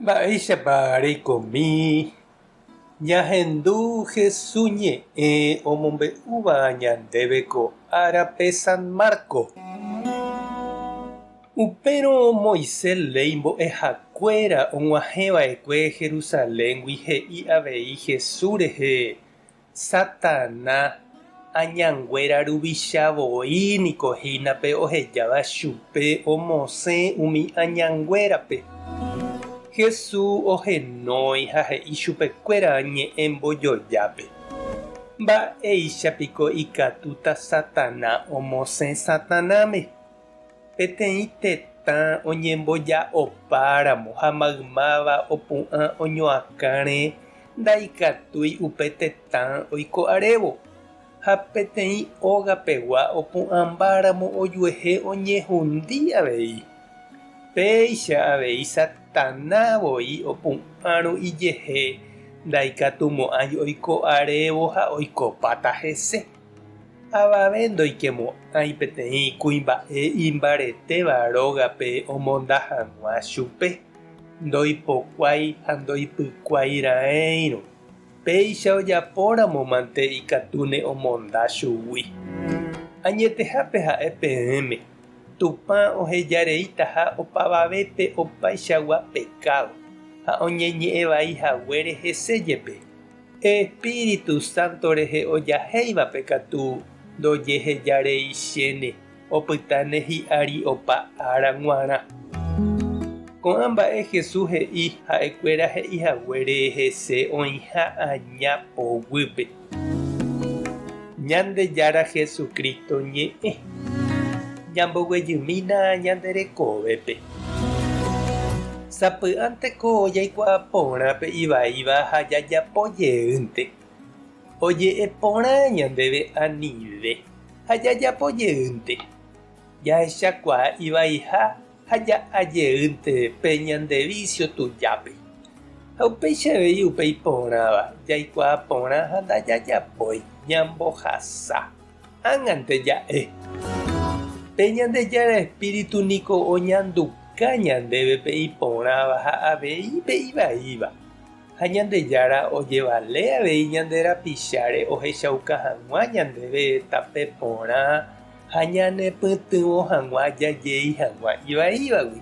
Mba'éichapa reikomi ñahendu Hesu ñe'ẽ omombe'úva ñandéve ko árape San Marco? Upérõ Moisés léi mbo'ehakuéra og̃uahẽva'ekue Jerusaléngui he'i avei Jesús rehe, Satana añanguéra ruvicha voi niko hína pe ohejáva chupe omosẽ umi añanguérape. Jesús ohenói ha he'i chupekuéra ñe'ẽ mbojojápe, Mba'éicha piko ikatúta Satana omosẽ Satanáme? Peteĩ tetã oñemboja'opáramo ha maymáva opu'ã oñoakãre ndaikatúi upe tetã oiko arévo, ha peteĩ óga pegua opu'ãmbáramo ojuehe oñehundi avei. Péicha avei Satana voi opu'ãrõ ijehe ndaikatumo'ãi oiko arévo ha oikopáta hese. Avave ndoikemo'ãi peteĩ kuimba'e imbaretéva rógape omonda hag̃ua chupe, ndoipokuái ha ndoipykuái raẽirõ. Péicha ojapóramo mante ikatúne omonda chugui. Añetehápe ha'e peẽme, Tupã ohejareitaha opavavépe opaichagua pekádo ha oñeñe'ẽ vai haguére hese jepe. Espíritu Santo rehe ojahéivape katu ndojehejareichéne, opytáne hi'ári opa ára g̃uarã. Ko'ã mba'e Jesús he'i ha'ekuéra he'i haguére hese oĩha aña poguýpe. Ñandejára Jesucristo ñe'ẽ. Ñamboguejymína ñande rekovépe. Sapy'ánteko jaikuaa porã pe ivaíva ha jajapo jeýnte. Oje'e porã ñandéve anive ha jajapo jeýnte. Jahechakuaa ivaiha ha ja'a jeýnte pe ñande vísio tujápe. Ha upéicha avei upe iporãva, jaikuaa porã ha ndajajapói, ñambohasa. Ág̃ante ja'e, Pe Ñandejára Espíritu niko oñanduka ñandéve pe iporãva ha avei pe ivaíva, ha Ñandejára ojevale avei ñande rapicháre ohechauka hag̃ua ñandéve tape porã ha ñanepytyvõ hag̃ua jajei hag̃ua ivaívagui.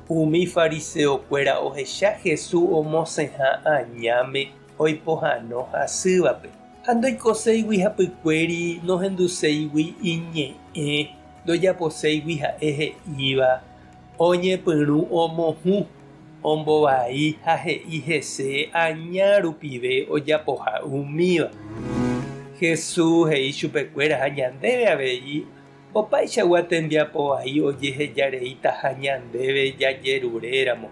Umi fariseokuéra ohecha Jesús omosẽha añáme oipohãno hasývape. Ha ndoikoséigui hapykuéri, nohenduséigui iñe'ẽ, ndojaposéigui ha'e he'íva, oñepyrũ omohũ, ombovai ha he'i hese aña rupive ojapoha umíva. Jesús he'i chupekuéra ha ñandéve avei opaichagua tembiapo vai ojeheja reitaha ñandéve jajeruréramo,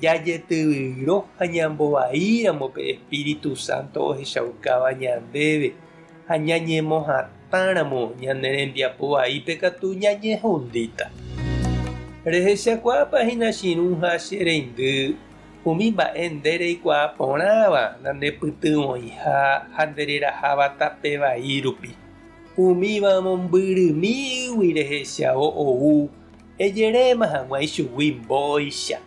jajetyvyro ha ñambovaíramo pe Espíritu Santo ohechaukáva ñandéve ha ñañemohatãramo ñane rembiapo vaípe katu ñañehundíta. Rehechakuaápa hína chirũ ha che reindy umi mba'e nde reikuaa porãva nandepytyvõiha ha ndereraháva tape vai rupi? Umíva mombyrymígui rehechávo ou ejeréma hag̃ua ichugui mbóicha,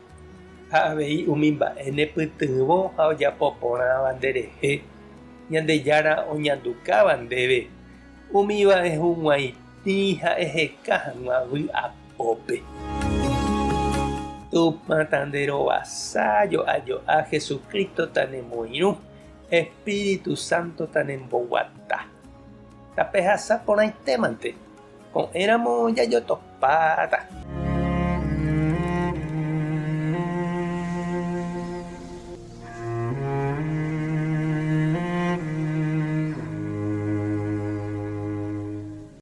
ha avei umi mba'e nepytyvõ ha ojapo porãva nderehe, Ñandejára oñandukáva ndéve, umíva ehug̃uaitĩ ha eheka hag̃ua vy'apópe. Tupã tanderovasa jo'a jo'a Jesucristo tanemoirũ, Espíritu Santo tanemboguata. Tapehasa porãitémante, ko'ẽramo jajotopáta.